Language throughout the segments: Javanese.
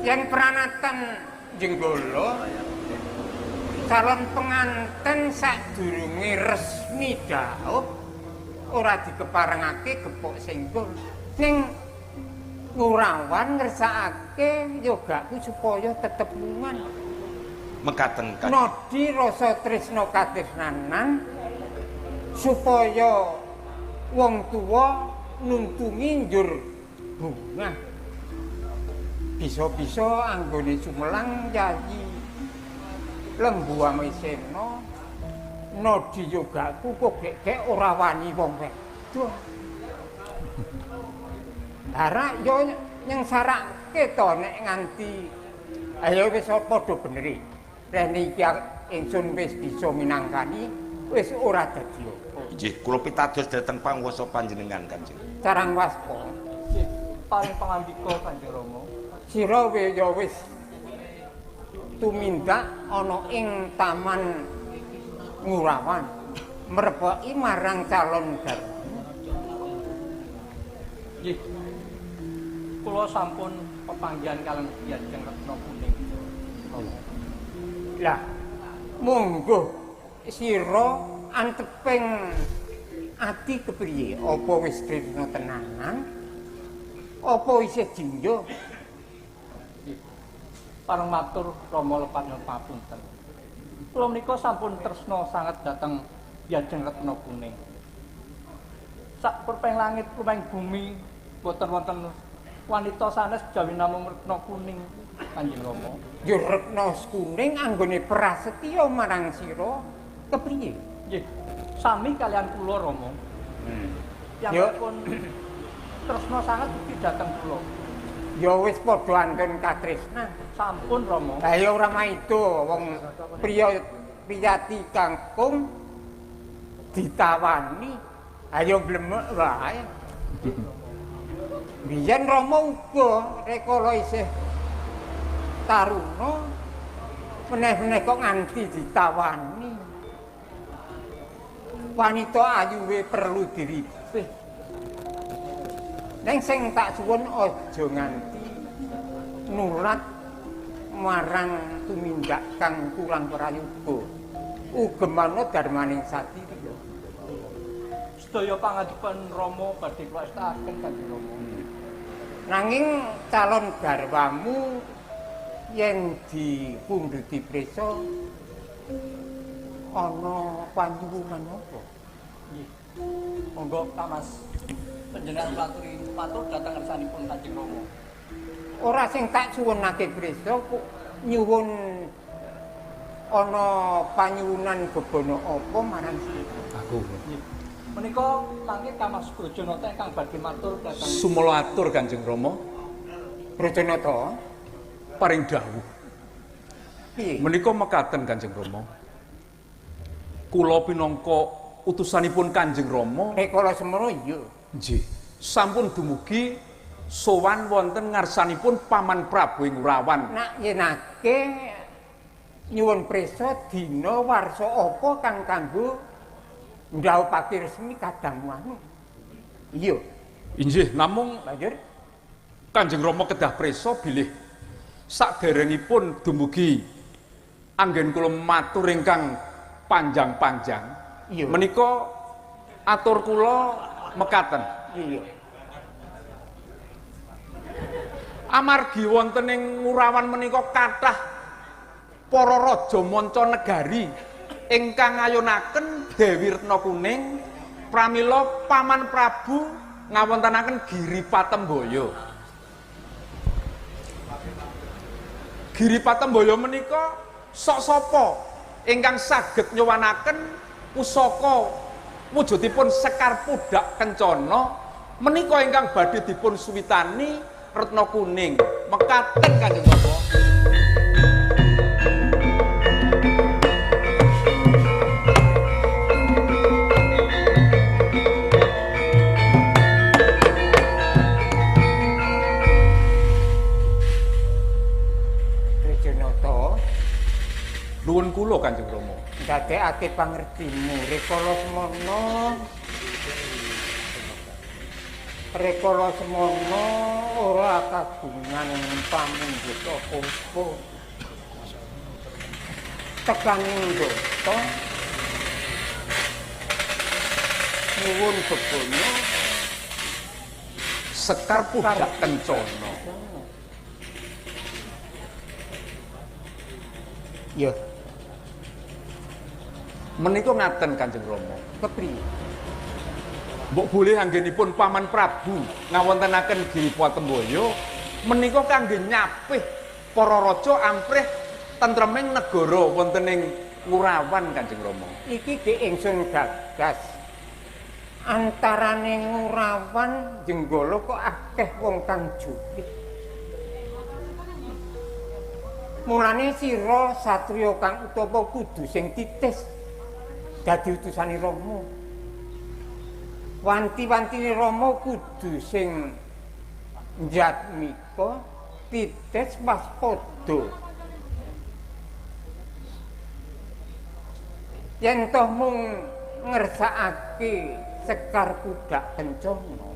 Yen pranatan Jenggala calon penganten sadurunge resmi dhaup ora dikeparengake gepuk senggol. Ning Ngurawan ngersakake yogaku supaya tetep mungan. Mekaten Kanjeng. Nodi rasa tresna katresnanan supaya wong tuwa nuntungi njur bungah. Bisa-bisa anggone sumelang Yayi Lembu Amisena nodi yogaku kok gek-gek ora wani wong wedok. Lah yo nyengsarake to nek nganti ayo wis padha beneri. Rene iki ingsun wis bisa minangkani wis ora dadi apa. Nggih, kula pitados dhateng panguwasa panjenengan Kanjeng. Carang waspa. Nggih, paring pangandika Kanjeng Rama. Sira ya wis tumindak ana ing Taman Ngurawan mrepeki marang calon garwa. Nggih. Kula sampun pepanggihan kaliyan Ki Ageng Retna Kuning. Lah, monggo sira anteping ati kepriye? Apa wis tresna tenanan? Apa isih jingga? Pareng matur Rama lepat nyuwun pangapunten. Kula menika sampun tresna sanget dhateng Ki Ageng Retna Kuning. Sak perpeng langit lumeng bumi boten wonten wanita sanes jawi namung Retna Kuning Kanjeng Rama. Ya Retna Kuning anggone prasetya marang sira kepriye? Nggih, sami kalian kula Rama. Ya pun tresna sanget ugi dhateng kula. Ya wis padha antun katresnan. Sampun Rama. Lah ya ora maido wong priya priyati kangkung ditawani ayo blemek wae. Biyen Rama uga rekala isih taruna meneh-meneh kok nganti ditawani. Wanita ayuwe perlu diripih. Ning sing tak suwun aja nganti nulat marang tumindak kang kurang prayoga. Ugemana darmaning satriya. Sedaya pangandikan Rama badhe kula estakaken Kanjeng Rama. Nanging calon garwamu yen dipundhuti prisa ana panyuwunan apa? Nggih. Monggo Kang Mas panjenengan aturi matur dhateng ngersanipun Kanjeng Rama. Ora sing tak suwunake prisa nyuwun ana panyuwunan bebana apa marang sira? Aku. Nggih. Menika mangke Kang Mas Brajanata ingkang badhe matur dhateng Sumala atur Kanjeng Rama. Brajanata paring dawuh. Piye? Menika mekaten Kanjeng Rama. Kula pinangka utusanipun Kanjeng Rama rikala semono iya. Nggih. Sampun dumugi sowan wonten ngarsanipun Paman Prabu ing Ngurawan. Nak yenake nyuwun prisa dina warsa apa kang kanggo ndhawupake resmi kadamuanu. Iya. Inggih, namung banjur Kanjeng Rama kedah prisa bilih saderengipun dumugi anggen kula matur ingkang panjang-panjang. Iya. Menika atur kula mekaten. Iya. Amargi wonten ing Ngurawan menika kathah para raja manca negari ingkang ngayunaken Dewi Retna Kuning pramila Paman Prabu ngawontenaken Giri Patembaya. Giri Patembaya menika sok sapa ingkang saged nyuwanaken pusaka wujudipun Sekar Pudak Kencana menika ingkang badhe dipun suwitani Retna Kuning. Mekaten Kanjeng Rama. Brajanata Nuwun kula Kanjeng Rama. Ndadekake pangertimu rikala semono Rikala semono ora kagungan pamundhut apa-apa. Tekaning data nyuwun bebana Sekar Pudak Kencana. Ya, Menika ngaten Kanjeng Rama. Kepriye? Mbok boleh anggenipun Paman Prabu ngawontenaken Giri Patemboyo menika kangge nyapih para raja amprih tentreming negara wonten ing Ngurawan Kanjeng Rama. Iki ge ingsun gagas. Antarane Ngurawan Jenggala kok akeh wong kang jupit. Mulane sira satriya kang utama kudu sing titis dadi utusane Rama. Wanti-wantine Rama kudu sing njatmika titis waspada. Yen toh mung ngersakake Sekar Pudak Kencana,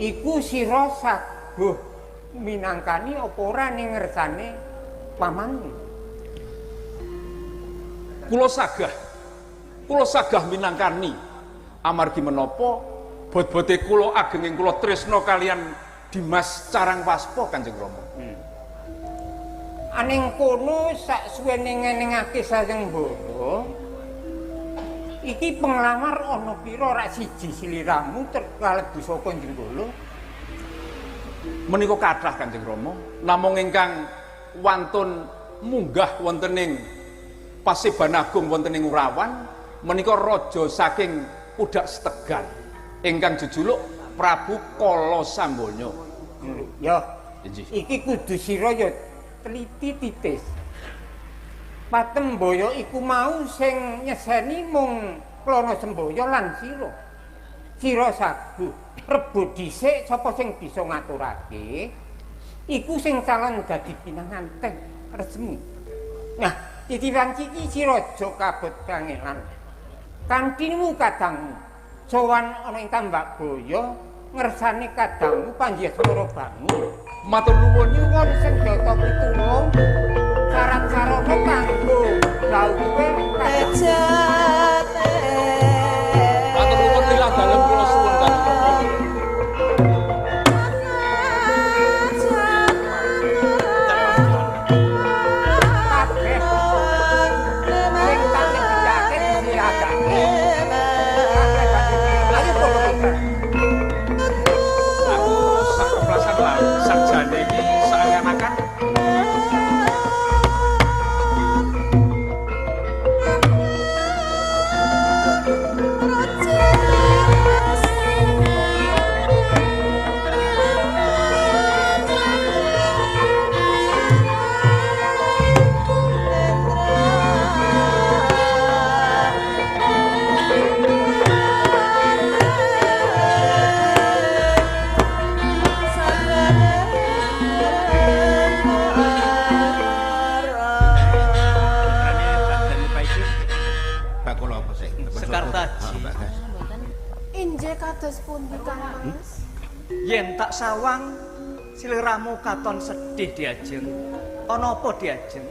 iku sira saguh minangkani apa ora ning ngersane pamanmu? Kula sagah. Kula sagah minangkani amargi menapa bot-bote kula agenging kula tresna kalian Dimas Carang Waspa Kanjeng Rama. Aning kono sak suwene ngenengake sayembara iki penglamar ana pira rak siji sliramu kalebu saka Jenggala? Menika kathah Kanjeng Rama, namung ingkang wantun munggah wonten ing Paseban Agung wonten ing Urawan menika raja saking Pudak Setegal ingkang jejuluk Prabu Kala Sambanya. Ya, Inggih. Iki kudu sira ya teliti titis. Patemboyo iku mau sing nyeseni mung Klana Sembaya lan sira. Sira saguh rebut dhisik sapa sing bisa ngaturake iku sing calon dadi pinanganten resmi. Nah, titiran iki sira aja kabut kangelan. Kanthinimu kadangmu sowan ana ing Tambak Boyo ngersane kadangmu panjasmara bangun. Matur nuwun. Nyuwun senjata pitulung syarat sarana kanggo dawuhe kadang. Matur nuwun lillah dalem kula suwun Kanjeng Rama. Kabeh sing tak ngendikake disiagake. Kabeh ayo padha kobar. Aku sak keplasan lah sakjane iki seakan-akan Bakul apa sih? Sekar Taji. Injih kados pundi Kang Mas? Yen tak sawang sliramu katon sedih diajeng. Ana apa diajeng?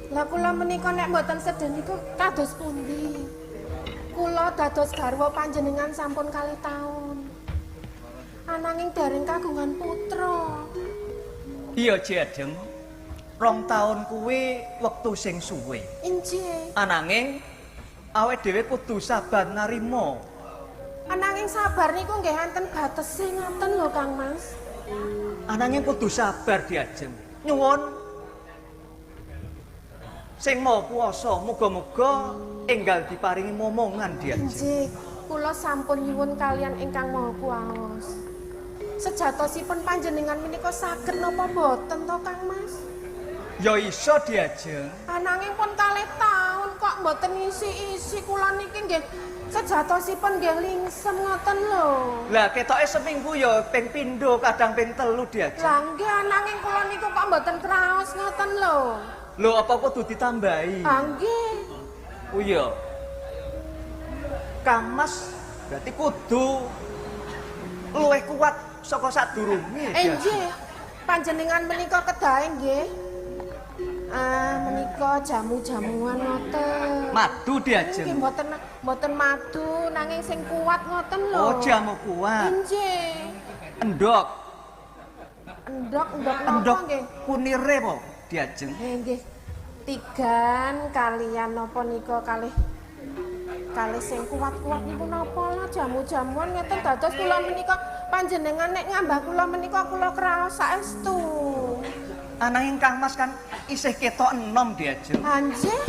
Lah kula menika nek mboten sedih niku kados pundi? Kula dados garwa panjenengan sampun kalih taun. Ananging dereng kagungan putra. Iya diajeng. 2 taun kuwi wektu sing suwe. Injih. Ananging awake dhewe kudu sabar narima. Ananging sabar niku nggih enten batese ngoten lho Kang Mas. Ananging kudu sabar diajeng. Nyuwun sing Maha Kuwasa muga-muga enggal diparingi momongan diajeng. Injih, kula sampun nyuwun kalian ingkang Maha Kuwaos. Sejatosipun panjenengan menika saged napa mboten to Kang Mas? Ya iso diajeng. Ananging pun kalih taun kok mboten ngisi-isi kula niki nggih sejatosipun nggih lingsem ngoten lho. Lah ketoke seminggu ya ping pindho kadang ping 3 diajeng. Lah nggih ananging kula niku kok mboten kraos ngoten lho. Lho apa kudu ditambahi? Ah nggih. Oh iya. Kang Mas Berarti kudu luwih kuat saka sadurunge. Nggih. Panjenengan menika kedahe nggih. Ah, menika jamu-jamuan ngoten. Madu diajeng. Nggih mboten mboten madu nanging sing kuat ngoten lho. Oh, jamu kuat. Nggih. Endok. Endok endok napa Endok nggih? Kunire po diajeng. Nggih. Tigan kalian napa nika kalih kalih sing kuat-kuat niku napa lah jamu-jamuan ngeten dados kula menika panjenengan nek ngambah kula menika kula kraos saestu. Ananging Kang Mas kan isih ketok enom diajeng. Anjih,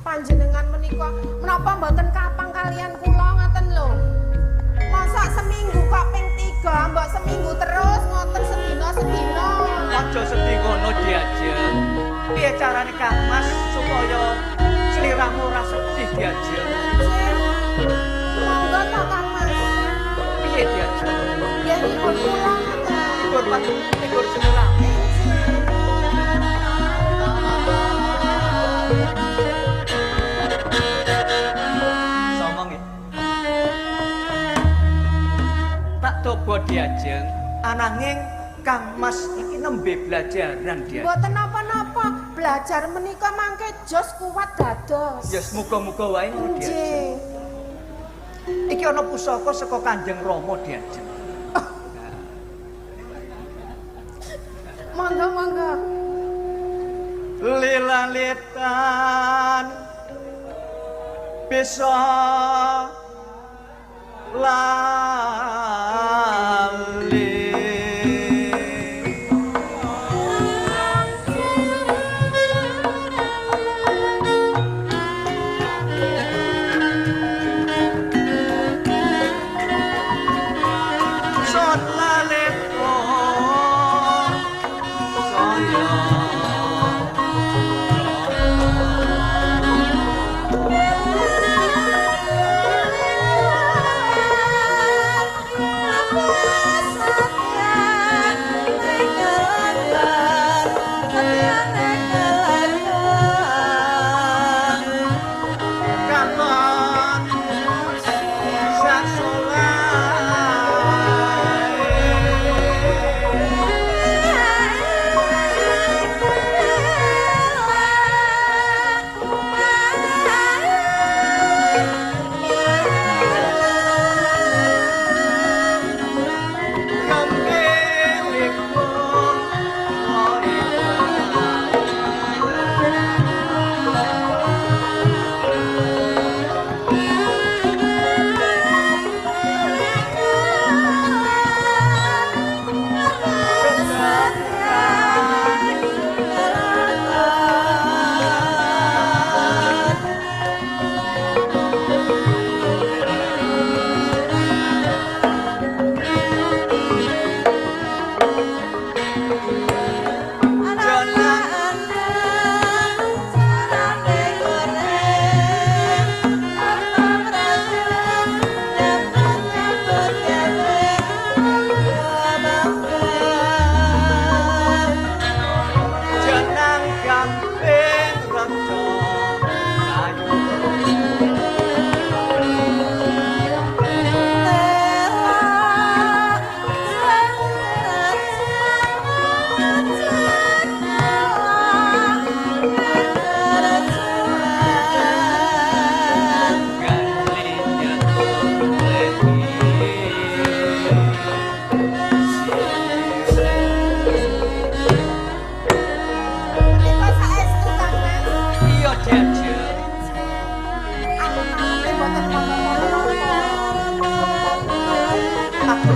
panjenengan menika menapa mboten kapang kalian kula ngoten lho. Masa seminggu kok ping 3, mbok seminggu terus ngoten sedina-sedina. Aja sedih ngono diajeng. Piye carane Kang Mas supaya sliramu ora sedih diajeng? Anjih. Monggo to Kang Mas. Piye diajeng? Nggih ngibur kula ngoten. Ngibur ngibur sliramu. Somong ya. Tak coba diajeng, ananging Kang Mas iki nembe belajaran diajeng. Mboten napa-napa, belajar menika mangke jos kuat dados. Ya muga-muga wae ngono diajeng. Iki ana pusaka saka Kanjeng Rama diajeng. Monggo monggo. Lilalitan bisa lali. Son lalito saya.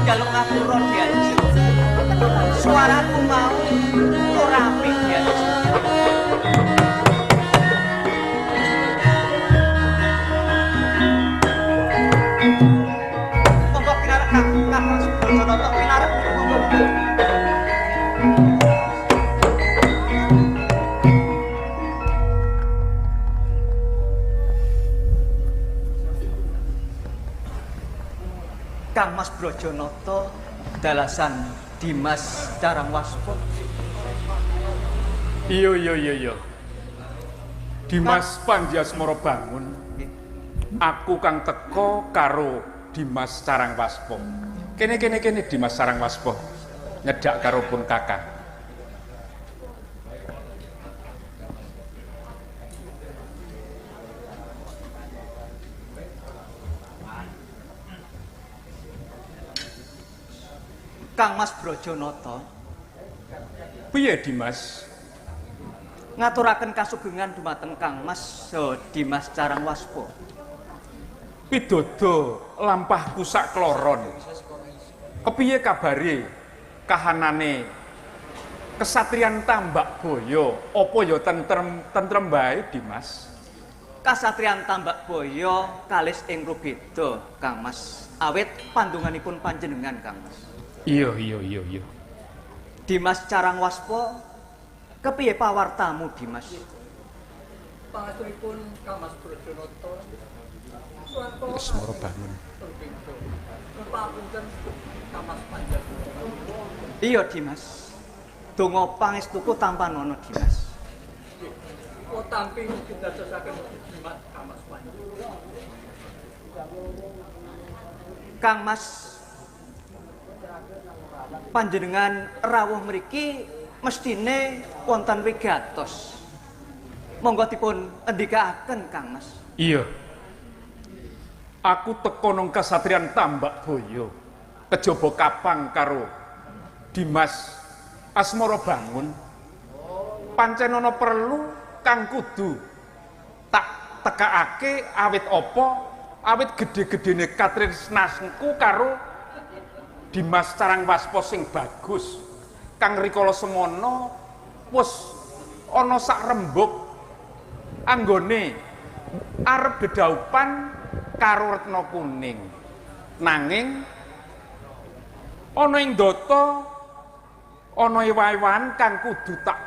Njaluk ngapura diajeng. Suaraku mau ora apik diajeng. Monggo pinarak Kang Mas Brojonata pinarak monggo. Kang Mas Brojonata dalasan Dimas Carangwaspa. Iya iya iya iya. Dimas Panji Asmara Bangun. Aku kang teka karo Dimas Carangwaspa. Kene kene kene Dimas Carangwaspa nyedak karo pun Kakang. Kang Mas Brajanata. Piye Dimas? Ngaturaken kasugengan dumateng Kang Mas Dimas Carangwaspa. Pidodo lampahku sak kloron. Kepiye kabare kahanane kesatrian Tambak Boyo? Apa ya tentrem bae Dimas? Kasatrian Tambak Boyo kalis ing rubeda Kang Mas. Awit pandunganipun panjenengan Kang Mas. Iya iya iya iya. Dimas Carangwaspa, kepiye pawartamu Dimas? Pangestunipun Kang Mas Brajanata. Asmara bangun. Papunten Kang Mas panjenengan. Iya Dimas. Donga pangestuku tampanana Dimas. Kula tampi mugi dadosaken jimat Kang Mas panjenengan. Kang Mas panjenengan rawuh mriki mestine wonten wigatos. Monggo dipun endikaaken Kang Mas. Iya. Aku teko nang kasatriyan Tambak Boyo. Kejaba kapang karo Dimas Asmara Bangun. Pancen ana perlu kang kudu tak tekaake awit apa? Awit gedhe-gedhene katresnanku karo Dimas Carangwaspa sing bagus. Kang rikala semono wis ana sak rembug anggone arep dedhaupan karo Retna Kuning. Nanging ana ing data ana ewa-ewan kang kudu tak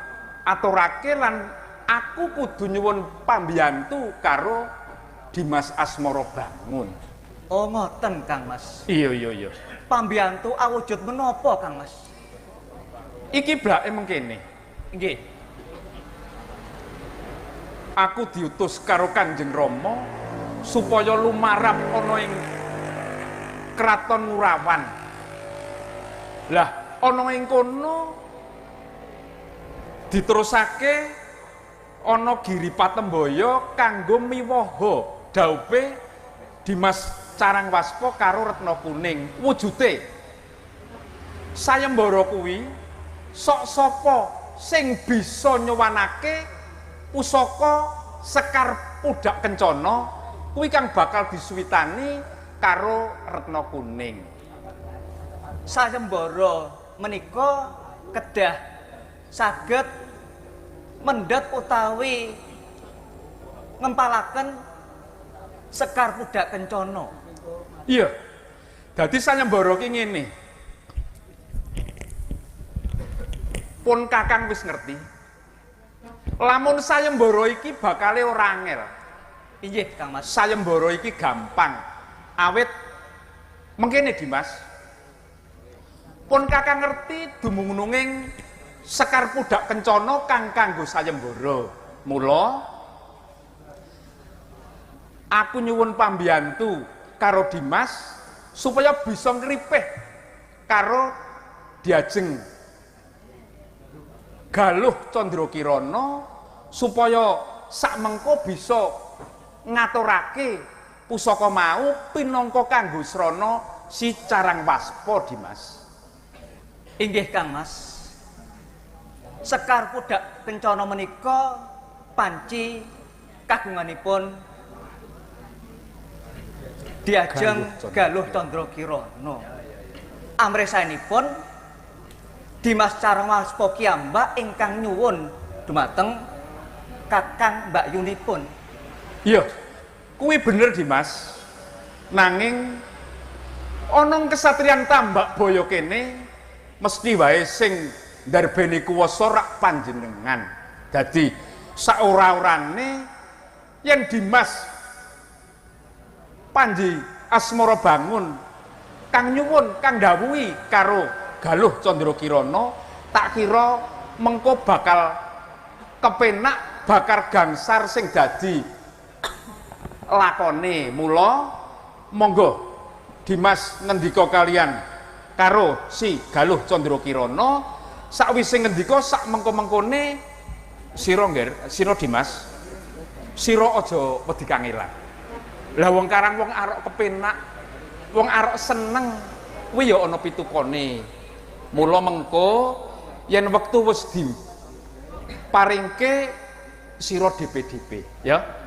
aturake lan aku kudu nyuwun pambiyantu karo Dimas Asmara Bangun. Oh ngoten Kang Mas. Iya iya iya. Pambiyantu awujud menapa Kang Mas? Iki blake mengkene. Nggih. Aku diutus karo Kanjeng Rama supaya lumarap ana ing Kraton Ngurawan. Lah, ana ing kono diterusake ana Giri Patembaya kanggo miwaha daupe Dimas Carangwaspa karo Retna Kuning. Wujute sayembara kuwi sok sapa sing bisa nyowanake pusaka Sekar Pudak Kencana kuwi kang bakal disuwitani karo Retna Kuning. Sayembara menika kedah saged mendhet utawi ngempalaken Sekar Pudak Kencana. Iya. Dadi sayembara ki ngene. Pun Kakang wis ngerti. Lamun sayembara iki bakale ora angel. Inggih, Kang Mas. Sayembara iki gampang. Awit mengkene Dimas. Pun Kakang ngerti dumununging Sekar Pudak Kencana kang kanggo sayembara. Mula aku nyuwun pambiyantu karo Dimas supaya bisa ngripih karo Diajeng Galuh Candra Kirana supaya sak mengko bisa ngaturake pusaka mau pinangka kanggo srana si Carangwaspa Dimas. Inggih Kang Mas. Sekar Pudak Kencana menika panci kagunganipun Diajeng Galuh Candra Kirana. Amrih saenipun Dimas Carangwaspa kiyambak ingkang nyuwun dumateng Kakang Mbak Yunipun. Iya, kuwi bener Dimas. Nanging ana kesatriyan Tambak Boyo kene mesti wae sing ndarbeni kuwasa rak panjenengan. Dadi saora-orane yen Dimas Panji Asmara Bangun kang nyuwun kang dawuhi karo Galuh Candra Kirana, tak kira mengko bakal kepenak bakar gangsar sing dadi lakone. Mula monggo Dimas ngendika kalian karo si Galuh Candrakirana. Sakwise ngendika sak mengko-mengkone sira ngger, sira Dimas, sira aja wedi kangelan. Lah wong karang wong arok kepenak, wong arok seneng kuwi ya ana pitukane. Mula mengko yen wektu wis diparingke sira DPDP ya.